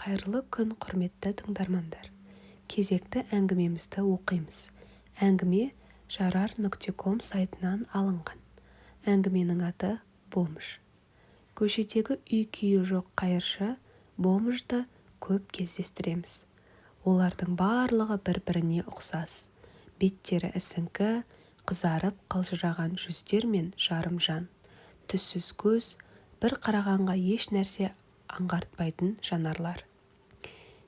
Қайырлы күн, құрметті тыңдармандар! Кезекті әңгімемізді оқимыз. Әңгіме жарар.ком сайтынан алынған. Әңгіменің аты: «Бомж». Көшедегі үй-күйі жоқ қайыршы, бомжды көп кездестіреміз. Олардың барлығы бір-біріне ұқсас: беттері ісіңкі, қызарып қалжыраған жүздер мен жарым жан, түссіз көз, бір қарағанға еш нәрсе аңғартпайтын жанарлар.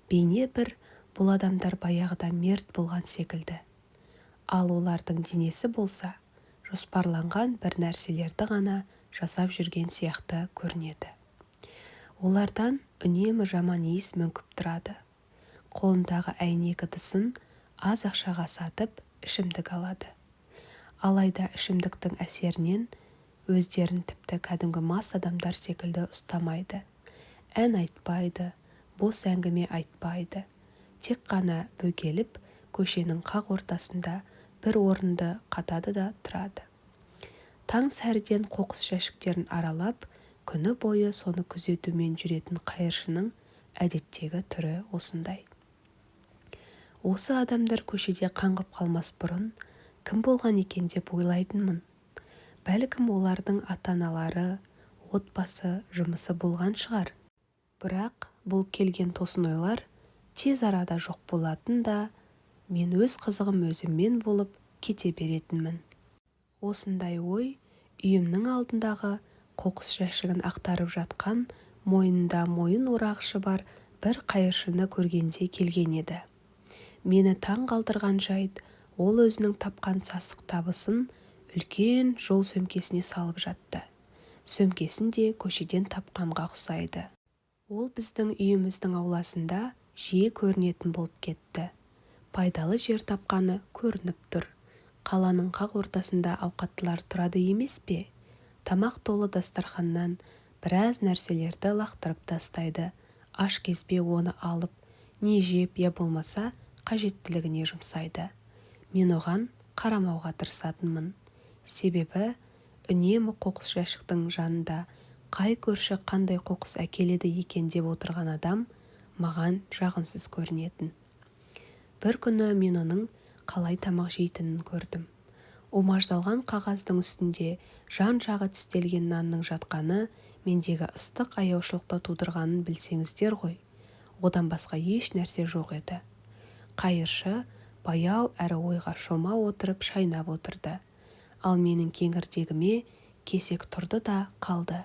Бейне бір бұл адамдар баяғыда мерт болған секілді. Ал олардың денесі болса, жоспарланған бір нәрселерді ғана жасап жүрген сияқты көрінеді. Олардан үнемі жаман иіс мүңкіп тұрады. Қолындағы әйнек ыдысын аз ақшаға сатып, ішімдік алады. Алайда ішімдіктің әсерінен өздерін тіпті кәдімгі мас адамдар секілді ұстамайды. Ән айтпайды, бос әңгіме айтпайды. Тек қана бөгеліп, көшенің қақ ортасында бір орынды қатады да тұрады. Таң сәріден қоқыс жәшіктерін аралап, күні бойы соны күзетумен жүретін қайыршының әдеттегі түрі осындай. Осы адамдар көшеде қаңғып қалмас бұрын кім болған екен деп ойлайтынмын. Бәлкім, олардың ата-аналары, отбасы, жұмысы болған шығар. Бірақ бұл келген тосын ойлар тез арада жоқ болатын да, мен өз қызығым өзіммен болып кете беретінмін. Осындай ой үйімнің алдындағы қоқыс жәшігін ақтарып жатқан, мойнында мойын орағышы бар бір қайыршыны көргенде келген еді. Мені таң қалдырған жайт, ол өзінің тапқан сасық табысын үлкен жол сөмкесіне салып жатты. Сөмкесін де көшеден тапқанға ұқсайды. Ол біздің үйіміздің ауласында жиі көрінетін болып кетті. Пайдалы жер тапқаны көрініп тұр. Қаланың қақ ортасында ауқаттылар тұрады емес пе? Тамақ толы дастарханнан біраз нәрселерді лақтырып тастайды. Аш кезбе оны алып, не жеп, я болмаса қажеттілігіне жұмсайды. Мен оған қарамауға тырысатынмын. Себебі үнемі қоқыс жәшіктің жанында қай көрші қандай қоқыс әкеледі екен деп отырған адам маған жағымсыз көрінетін. Бір күні мен оның қалай тамақ жейтінін көрдім. Умаждалған қағаздың үстінде жан-жағы тістелген нанның жатқаны мендегі ыстық аяушылықты тудырғанын білсеңіздер ғой. Одан басқа еш нәрсе жоқ еді. Қайыршы баяу әрі ойға шома отырып шайнап отырды. Ал менің кеңірдегіме кесек тұрды да қалды.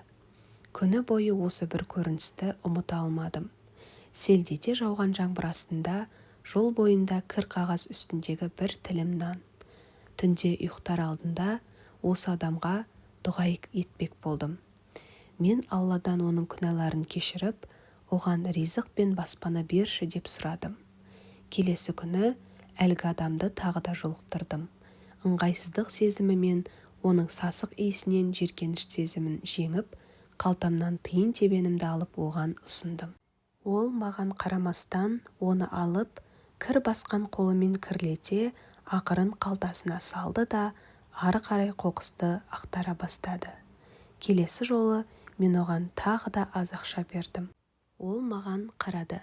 Күні бойы осы бір көріністі ұмыта алмадым. Селдете жауған жаңбыр астында, жол бойында кір қағаз үстіндегі бір тілім нан. Түнде ұйықтар алдында осы адамға дұға етпек болдым. Мен Алладан оның күнәларын кешіріп, оған ризық пен баспана берші деп сұрадым. Келесі күні әлгі адамды тағы да жолықтырдым. Ыңғайсыздық сезімі мен оның сасық иісінен жеркеніш сезімін жеңіп, қалтамнан тиын-тебенімді алып оған ұсындым. Ол маған қарамастан оны алып, кір басқан қолымен кірлете ақырын қалтасына салды да, ары қарай қоқысты ақтара бастады. Келесі жолы мен оған тағы да аз ақша бердім. Ол маған қарады.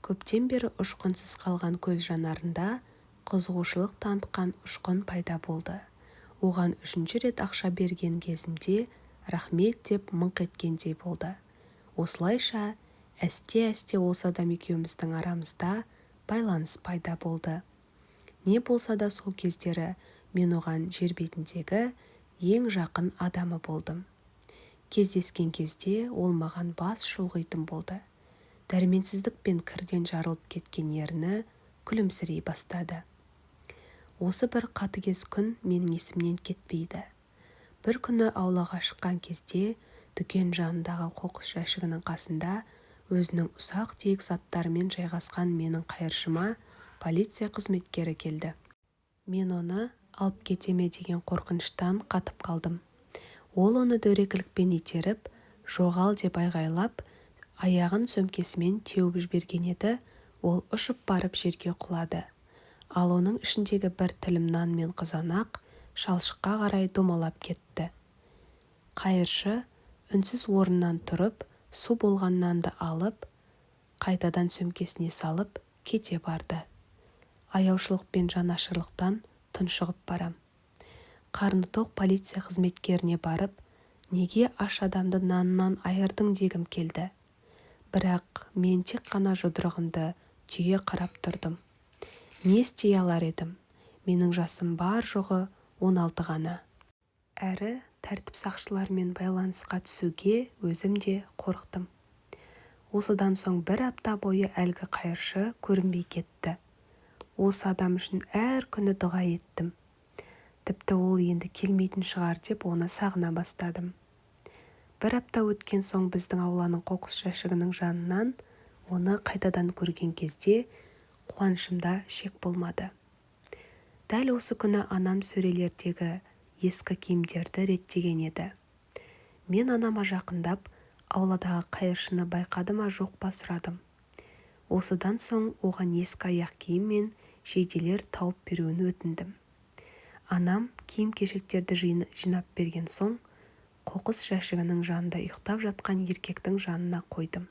Көптен бері ұшқынсыз қалған көз жанарында қызығушылық танытқан ұшқын пайда болды. Оған үшінші рет ақша берген кезімде рахмет деп мыңқ еткендей болды. Осылайша әсте-әсте осы адам екеуміздің арамызда байланыс пайда болды. Не болса да сол кездері мен оған жер бетіндегі ең жақын адамы болдым. Кездескен кезде ол маған бас шұлғитын болды. Дәрменсіздік пен кірден жарылып кеткен ерні күлімсірей бастады. Осы бір қатыгез күн менің есімнен кетпейді. Бір күні аулаға шыққан кезде дүкен жанындағы қоқыс жәшігінің қасында өзінің ұсақ-түйек заттарымен жайғасқан менің қайыршыма полиция қызметкері келді. Мен оны алып кете ме деген қорқыныштан қатып қалдым. Ол оны дөрекілікпен итеріп, жоғал деп айғайлап, аяғын сөмкесімен теуіп жіберген еді, ол ұшып барып жерге құлады. Ал оның ішіндегі бір тілім нан мен қызанақ шалшыққа қарай домалап кетті. Қайыршы үнсіз орнынан тұрып, су болған нанды алып, Қайтадан сөмкесіне салып, кете барды. Аяушылық пен жанашырлықтан тұншығып барам. Қарны тоқ полиция қызметкеріне барып, неге аш адамды нанынан айырдың дегім келді. Бірақ мен тек қана жұдырығымды түйе қарап тұрдым. Не істей алар едім? Менің жасым бар-жоғы 16 ғана. Әрі тәртіп сақшыларымен байланысқа түсуге өзім де қорықтым. Осыдан соң бір апта бойы әлгі қайыршы көрінбей кетті. Осы адам үшін әр күні дұға еттім. Тіпті ол енді келмейтін шығар деп оны сағына бастадым. Бір апта өткен соң біздің ауланың қоқыс жәшігінің жанынан оны қайтадан көрген кезде қуанышымда шек болмады. Дәл осы күні анам сөрелердегі ескі киімдерді реттеген еді. Мен анама жақындап, ауладағы қайыршыны байқады ма жоқ па сұрадым. Осыдан соң оған ескі аяқ киім мен жейделер тауып беруін өтіндім. Анам киім-кешектерді жинап берген соң, қоқыс жәшігінің жанында ұйықтап жатқан еркектің жанына қойдым.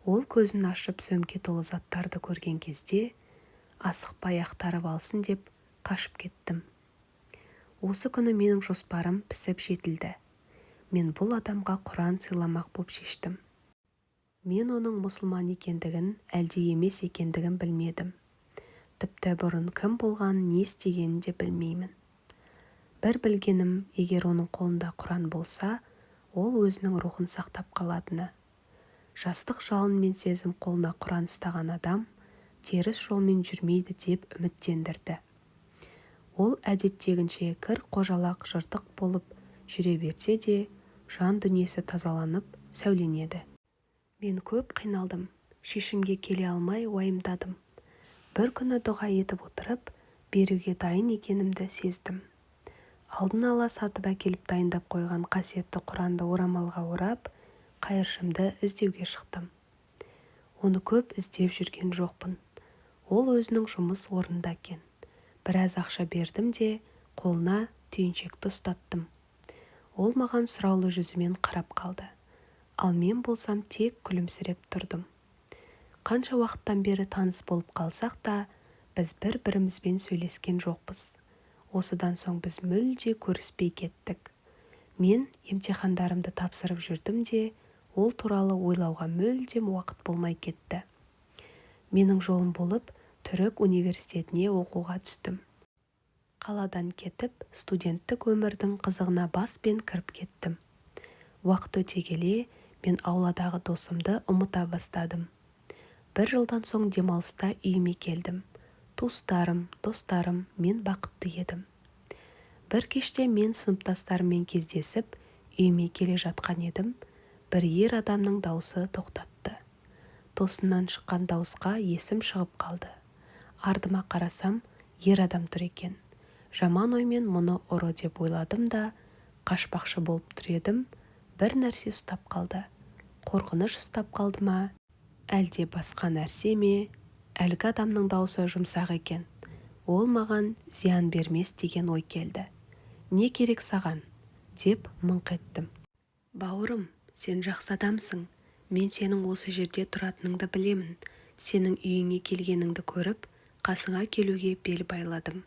Ол көзін ашып сөмке толы заттарды көрген кезде, асықпай ақтарып алсын деп қашып кеттім. Осы күні менің жоспарым пісіп жетілді. Мен бұл адамға Құран сыйламақ боп шештім. Мен оның мұсылман екендігін, әлде емес екендігін білмедім. Тіпті бұрын кім болғанын, не істегенін де білмеймін. Бір білгенім, егер оның қолында Құран болса, ол өзінің рухын сақтап қалатыны. Жастық жалын мен сезім қолына Құран ұстаған адам теріс жолмен жүрмейді деп үміттендірді. Ол әдеттегінше кір қожалақ жыртық болып жүре берсе де, жан дүниесі тазаланып, сәуленеді. Мен көп қиналдым, шешімге келе алмай уайымдадым. Бір күні дұға етіп отырып, беруге дайын екенімді сездім. Алдын ала сатып әкеліп дайындап қойған қасиетті Құранды орамалға орап, қайыршымды іздеуге шықтым. Оны көп іздеп жүрген жоқпын. Ол өзінің жұмыс орнында екен. Біраз ақша бердім де, қолына түйіншекті ұстаттым. Ол маған сұраулы жүзімен қарап қалды. Ал мен болсам тек күлімсіреп тұрдым. Қанша уақыттан бері таныс болып қалсақ та, біз бір-бірімізбен сөйлескен жоқпыз. Осыдан соң біз мүлде көріспей кеттік. Мен емтихандарымды тапсырып жүрдім де, ол туралы ойлауға мүлдем уақыт болмай кетті. Менің жолым болып, Түрік университетіне оқуға түстім. Қаладан кетіп, студенттік өмірдің қызығына баспен кіріп кеттім. Уақыт өте келе, мен ауладағы досымды ұмыта бастадым. Бір жылдан соң демалыста үйіме келдім. Туыстарым, достарым, мен бақытты едім. Бір кеште мен сыныптастарыммен кездесіп, үйіме келе жатқан едім, бір ер адамның даусы тоқтатты. Тосыннан шыққан дауысқа есім шығып қалды. Артыма қарасам, ер адам тұр екен. Жаман оймен мұны ұры деп ойладым да, қашпақшы болып тұр едім, бір нәрсе ұстап қалды. Қорқыныш ұстап қалды ма, әлде басқа нәрсе ме, әлгі адамның даусы жұмсақ екен. Ол маған зиян бермес деген ой келді. Не керек саған? Деп мыңқ еттім. Бауырым, сен жақсы адамсың. Мен сенің осы жерде тұратыныңды білемін. Сенің үйіңе келгеніңді көріп, қасыңа келуге бел байладым.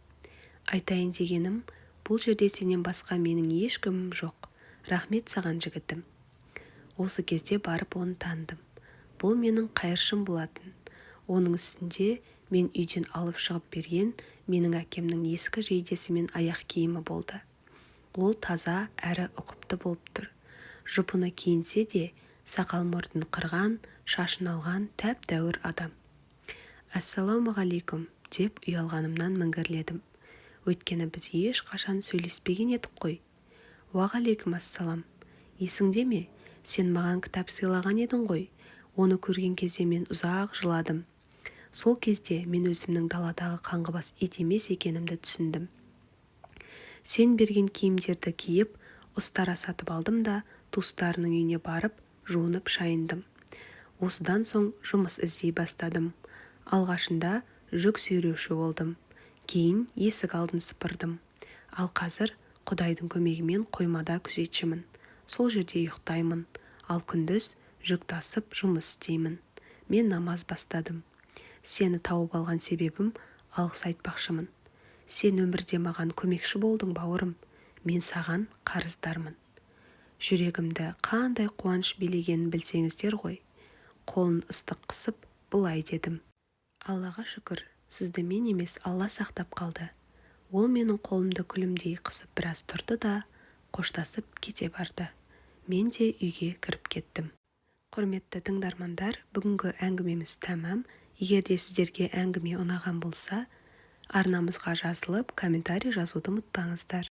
Айтайын дегенім, бұл жерде сенен басқа менің ешкімім жоқ. Рахмет саған, жігітім. Осы кезде барып оны таныдым. Бұл менің қайыршым болатын. Оның үстінде мен үйден алып шығып берген менің әкемнің ескі жейдесі мен аяқ киімі болды. Ол таза әрі ұқыпты болып тұр. Жұпыны киінсе де, сақал мұртын қырған, шашын алған тәп-тәуір адам. Ассалаумағалейкум, деп ұялғанымнан міңгірледім. Өйткені біз ешқашан сөйлеспеген едік қой. Уағалейкум ассалам. Есіңде ме? Сен маған кітап сыйлаған едің ғой. Оны көрген кезде мен ұзақ жыладым. Сол кезде мен өзімнің даладағы қаңғыбас ит емес екенімді түсіндім. Сен берген киімдерді киіп, ұстара сатып алдым да, туыстарының үйіне барып, жуынып шайындым. Осыдан соң жұмыс іздей бастадым. Алғашында жүк сүйреуші болдым. Кейін есік алдын сыпырдым. Ал қазір Құдайдың көмегімен қоймада күзетшімін. Сол жерде ұйықтаймын. Ал күндіз жүк тасып жұмыс істеймін. Мен намаз бастадым. Сені тауып алған себебім алғыс айтпақшымын. Сен өмірде маған көмекші болдың, бауырым. Мен саған қарыздармын. Жүрегімді қандай қуаныш билегенін білсеңіздер ғой. Қолын ыстық қысып, былай дедім: «Аллаға шүкір, сізді мен емес, Алла сақтап қалды». Ол менің қолымды күлімдей қысып біраз тұрды да, қоштасып кете барды. Мен де үйге кіріп кеттім. Құрметті тыңдармандар, бүгінгі әңгімеміз тәмам. Егер де сіздерге әңгіме ұнаған болса, арнамызға жазылып, комментарий жазуды ұмытпаңыздар.